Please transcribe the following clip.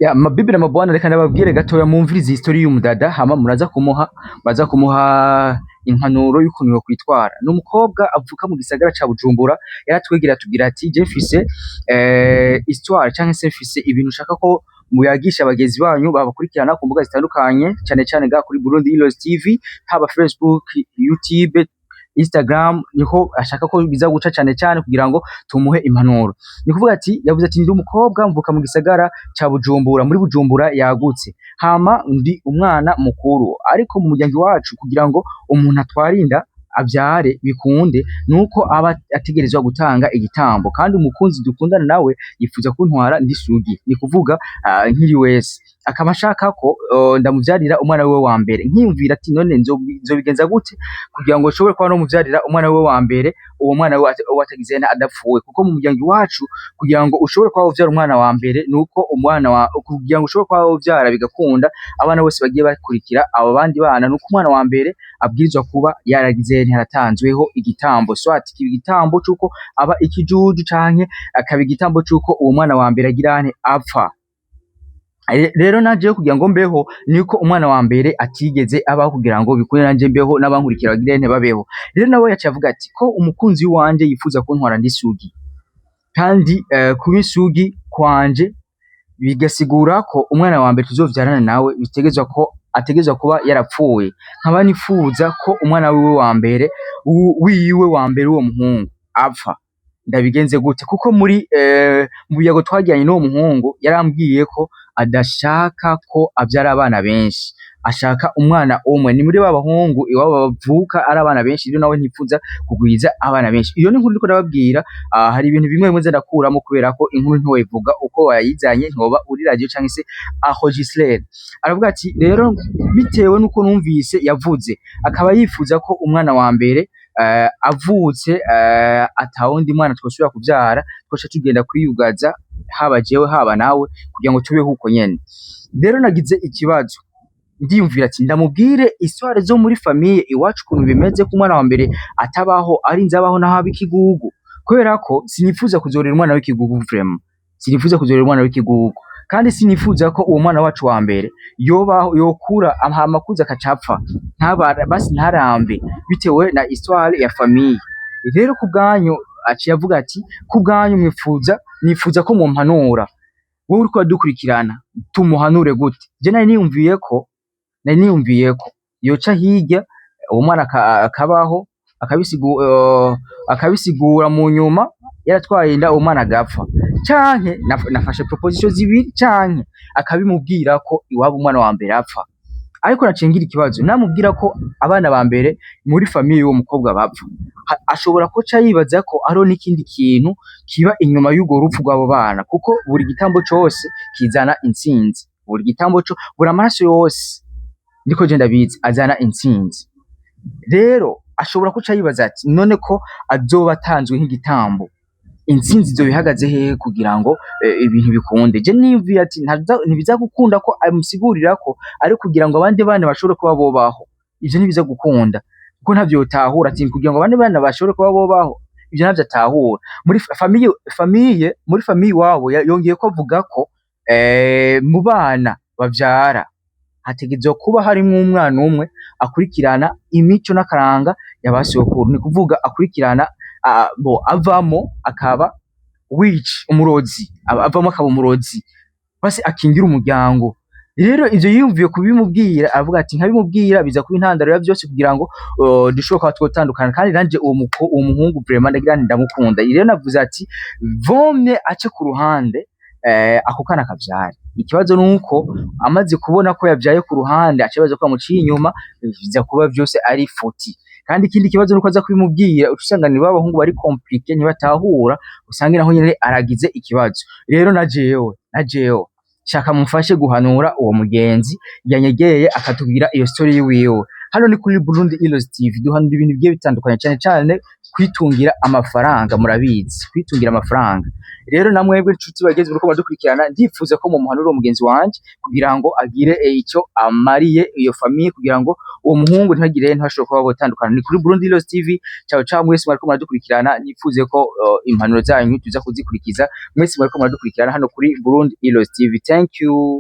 Ya, mabibi na mabwana, reka ndababwire gatoya mumvirize history y'umudada, hama muraza kumuha impanuro y'ukuntu yokwitwara. Ni umukobwa avuka mu gisagara ca Bujumbura. Yaratwegera atubwira ati: "Je mfise histoire canke se mfise ibintu nshaka ko muyagisha bagenzi banyu babakurikirana ku mbuga zitandukanye, cane cane ngaha kuri Burundi Heroes TV, haba Facebook, YouTube, Instagram, niho ashaka ko biza guca cane cane kugira ngo tumuhe impanuro." Ni kuvuga ati, yavuze ati: "Ndi umukobwa mvuka mu gisagara ca Bujumbura, muri Bujumbura yagutse, hama ndi umwana mukuru. Ariko mu muryango iwacu, kugira ngo umuntu atware inda avyare bikunde, nuko aba ategerezwa gutanga igitambo. Kandi umukunzi dukundana nawe yifuza kuntwara ndi sugi, ni kuvuga nkiri wese, akaba ashaka ko ndamuvyarira umwana wiwe wa mbere. Nkiyumvira ati none nzobigenza gute kugira ngo nshobore kuba nomuvyarira umwana wiwe wa mbere, uwo mwana wiwe watagize adapfuye? Kuko mu muryango iwacu, kugira ngo ushobore kuba wovyara umwana wa mbere, nuko umwana wa kugira ngo ushobore kuba wovyara bigakunda, abana bose bagiye bakurikira abo bandi bana, nuko umwana wa mbere abwirizwa kuba yaragize yaratanzweho igitambo, soit kiba igitambo c'uko aba ikijuju, canke akaba igitambo c'uko uwo mwana wa mbere agira ante apfa. Rero najewe kugira ngo mbeho, niko umwana wa mbere atigeze abaho, kugira ngo bikunde nanje mbeho n'abankurikira bagire nte babeho." Rero nawe yaciye avuga ati ko umukunzi wanje yifuza kuntwara ndi sugi, kandi kuba isugi kwanje bigasigura ko umwana wa mbere tuzovyarana nawe bitegerezwa ko ategerezwa kuba yarapfuye, nkaba nifuza ko umwana wiwe wa mbere, wiwe wa mbere, uwo muhungu apfa, ndabigenze gute? Kuko muri mu biyago twagiranye n'uwo muhungu, yarambwiye ko adashaka ko avyara abana benshi, ashaka umwana umwe. Ni muri ba bahungu iwabo bavuka ari abana benshi, rero nawe ntifuza kugwiza abana benshi." Iyo ni inkuru ndiko ndababwira. Hari ibintu bimwe bimwe nza ndakuramo, kubera ko inkuru ntiwoyivuga uko wayizanye, ntiwoba uri radio canke se enregistreur. Aravuga ati: "Rero bitewe nuko numvise yavuze, akaba yifuza ko umwana wa mbere avutse, atawundi mwana twosubira kuvyara, twoca tugenda kwiyugaza, haba jewe haba nawe, kugira ngo tubeho uko nyene. Rero nagize ikibazo, ndiyumvira ati ndamubwire histoire zo muri famille iwacu ukuntu bimeze, ko umwana wa mbere atabaho, arinze abaho naho aba ikigugu, kubera ko sinifuza kuzorera umwana w'ikigugu. Vraiment sinifuza kuzorera umwana w'ikigugu, kandi sinifuza ko uwo mwana wacu wa mbere yobaho, yokura, hama akuze akacapfa, ntabara basi ntarambe, bitewe na histoire ya famille." Rero ku bwanyu, aciye avuga ati: "Ku bwanyu mwifuza, nifuza ko mumpanura. Wowe uriko uradukurikirana, tumuhanure gute?" Je nari niyumviye ko yoca hirya, uwo mwana akabaho, akabisigura mu nyuma yaratwaye inda, uwo mwana agapfa, canke nafashe proposition zibiri, canke akabimubwira ko iwabo umwana wa mbere apfa. Ariko naciye ngira ikibazo: namubwira ko abana ba mbere muri famille y'uwo mukobwa bapfa, ashobora kuca yibaza ko hariho n'ikindi kintu kiba inyuma y'urwo rupfu rw'abo bana, kuko buri gitambo cose kizana intsinzi, buri gitambo co buri amaraso yose, ndiko je ndabizi, azana intsinzi. Rero ashobora kuca yibaza ati none ko azoba atanzwe nk'igitambo, intsinzi izoba ihagaze hehe kugira ngo ibintu bikunde? Je niyumviye ati ntibiza gukunda ko amusigurira ko ari kugira ngo abandi bana bashobore kuba bobaho. Ivyo ntibiza gukunda kuko ntavyo yotahura, ati kugira ngo abandi bana bashobore kuba bobaho, ivyo ntavyo atahura. Muri famille, muri famille iwabo, yongeye ko avuga ko mu bana bavyara hategerezwa kuba harimwo umwana umwe akurikirana imico n'akaranga ya ba sokuru, ni kuvuga akurikirana bo avamo akaba witch, umurozi, avamo akaba umurozi, basi akingira umuryango. Rero ivyo yiyumviye kubimubwira, avuga ati nkabimubwira biza kuba intandaro ya vyose kugira ngo dushobore kuba twotandukana. Kandi nanje uwo muhungu vraiment ndagira nti ndamukunda. Rero navuze ati vomye ace ku ruhande, ako kana kavyare. Ikibazo nuko amaze kubona ko yavyaye ku ruhande, aca yibaza ko bamuciye inyuma, biza kuba vyose ari foti. Kandi ikindi kibazo nuko aza kubimubwira, uca usanga ni b'abahungu bari compliqué, ntibatahura, usange naho nyene aragize ikibazo. Rero na jewe shaka mumfashe guhanura uwo mugenzi yanyegeye akatubwira iyo story yiwiwe. Hano ni kuri Burundi Heroes TV, duhanura ibintu bigiye bitandukanye, cyane cyane kwitungira amafaranga. Murabizi, kwitungira amafaranga. Rero namwebwe nshuti bagenzi muriko muradukurikirana, ndifuza ko mumuhanura uwo mugenzi wanje kugira ngo agire icyo amariye iyo famille, kugira ngo uwo muhungu ntagire, ntashobore kuba botandukana. Ni kuri Burundi Heroes TV. Ciao ciao mwese mwariko muradukurikirana. Nifuze ko impanuro zanyu tuza kuzikurikiza. Mwese mwariko muradukurikirana hano kuri Burundi Heroes TV, thank you.